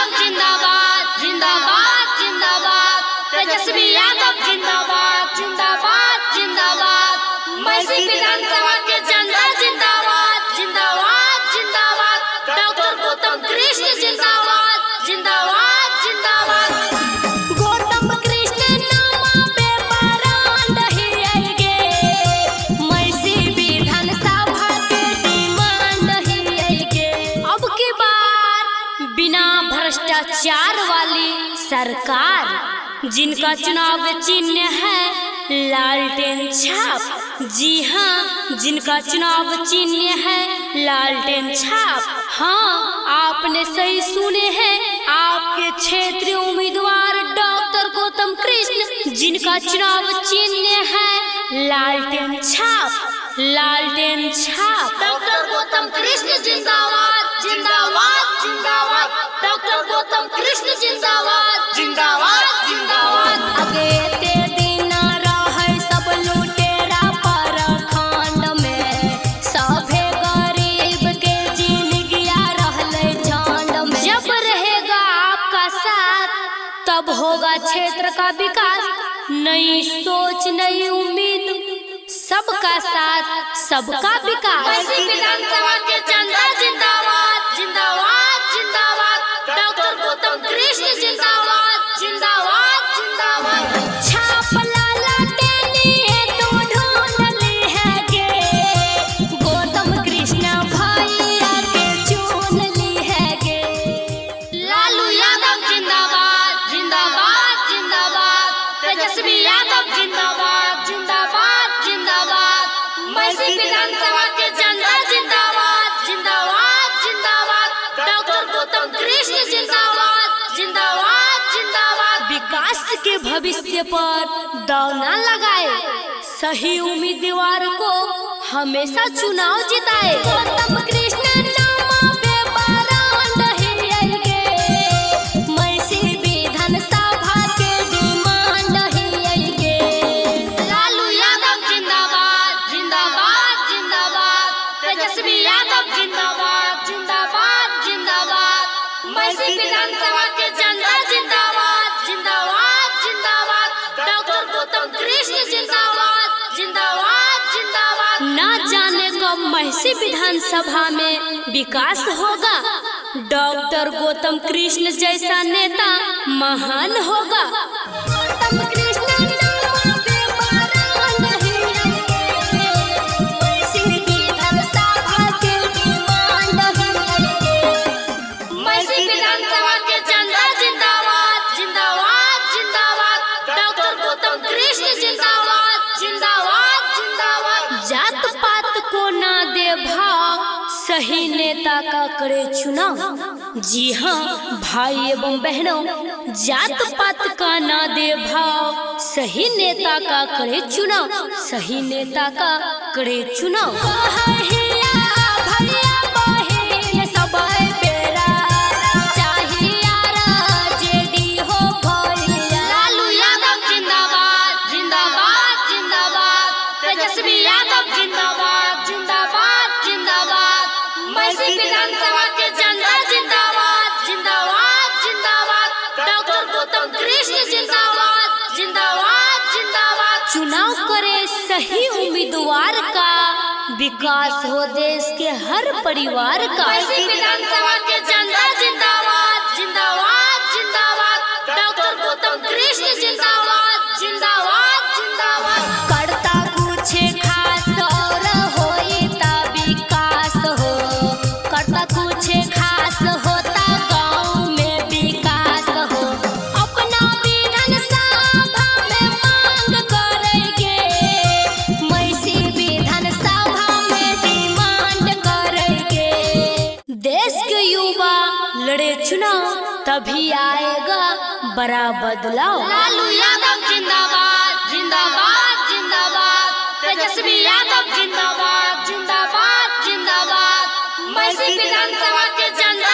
यादव जिंदाबाद, जिंदाबाद जिंदाबाद। तेजस्वी यादव जिंदाबाद, जिंदाबाद जिंदाबाद। महिषी विधानसभा के जनता जिंदाबाद, जिंदाबाद जिंदाबाद। डॉक्टर गौतम कृष्ण जिंदाबाद, जिंदाबाद जिंदाबाद। गौतम कृष्ण नामा पे परांड ही गे, महिषी विधानसभा के डिमांड ही गे। अब की बार बिना भ्रष्टाचार वाली सरकार, जिनका चुनाव चिन्ह है लालटेन छाप। जी हाँ, जिनका चुनाव चिन्ह है लालटेन छाप। हाँ, आपने सही सुने हैं, आपके क्षेत्रीय उम्मीदवार डॉक्टर गौतम कृष्ण, जिनका चुनाव चिन्ह है लालटेन छाप, लालटेन छाप। डॉक्टर गौतम कृष्ण जिंदाबाद, जिंदाबाद जिंदाबाद। डॉक्टर गौतम कृष्ण जिंदाबाद, जिंदाबाद जिंदाबाद। आगे ते दिना रहै सब लुटेरा परखंड में, सभे गरीब के जिंदगिया रहलै झंड में। जब रहेगा आपका साथ तब होगा क्षेत्र का विकास। नई सोच नई उम्मीद, सबका साथ सबका विकास। महिषी विधानसभा के जनता जिंदाबाद, जिंदाबाद जिंदाबाद। डॉक्टर गौतम कृष्ण जिंदाबाद, जिंदाबाद जिंदाबाद। छाप लालटेनिए तू ढूंढली है गे, गौतम कृष्ण भैया के चुन ली है गे। लालू यादव जिंदाबाद, जिंदाबाद जिंदाबाद। तेजस्वी यादव जिंदाबाद, जिंदाबाद जिंदाबाद। महिषी विधानसभा के जनता जिंदाबाद, जिंदाबाद जिंदाबाद। डॉक्टर गौतम कृष्ण जिंदाबाद, जिंदाबाद जिंदाबाद। विकास के भविष्य पर दाव ना लगाए, सही उम्मीदवार को हमेशा चुनाव जिताए। गौतम कृष्ण नामा पे परांड ही गे, महिषी विधानसभा के डिमांड ही गे। लालू यादव जिंदाबाद, जिंदाबाद जिंदाबाद। तेजस्वी यादव जिंदाबाद, जिंदाबाद जिंदाबाद। महिषी विधानसभा के जनता जिंदाबाद, जिंदाबाद जिंदाबाद। डॉक्टर गौतम कृष्ण जिंदाबाद, जिंदाबाद जिंदाबाद। ना जाने कब महिषी विधानसभा में विकास होगा, डॉक्टर गौतम कृष्ण जैसा नेता महान होगा। गौतम कृष्ण नामा पे परांड ही गे, महिषी विधानसभा के डिमांड ही गे। महिषी विधानसभा के जनता जिंदाबाद, जिंदाबाद जिंदाबाद। डॉक्टर गौतम कृष्ण जिंदाबाद, जिंदाबाद जिंदाबाद। जात पात को ना दे भाव, सही नेता का करे चुनाव। जी हाँ भाई एवं बहनों, जात पात का ना दे भाव, सही नेता का करे चुनाव, सही नेता का करे चुनाव। कहैया भैया बहिन सब बेरा, चाहिया जेडी हो भैया। लालू यादव जिंदाबाद, जिंदाबाद जिंदाबाद। तेजस्वी यादव जिंदाबाद, जिंदाबाद जिंदाबाद। महिषी विधानसभा के जनता जिंदाबाद, जिंदाबाद जिंदाबाद। डॉक्टर गौतम कृष्ण जिंदाबाद, जिंदाबाद जिंदाबाद। चुनाव करे सही उम्मीदवार का, विकास हो देश के हर परिवार का। महिषी विधानसभा के जनता जिंदाबाद, जिंदाबाद जिंदाबाद। डॉक्टर गौतम कृष्ण जिंदाबाद, जिंदाबाद जिंदाबाद। करता कुछ खास और होई ता विकास हो, करता कुछ खास होता गाँव में विकास हो। अपना विधानसभा में मांग करेंगे, महिषी विधानसभा में डिमांड करेंगे। देश के युवा लड़े चुनाव, तभी आएगा बड़ा बदलाव। लालू यादव जिंदाबाद, जिंदाबाद जिंदाबाद। तेजस्वी यादव जिंदाबाद, जिंदाबाद जिंदाबाद। महिषी विधानसभा के जनता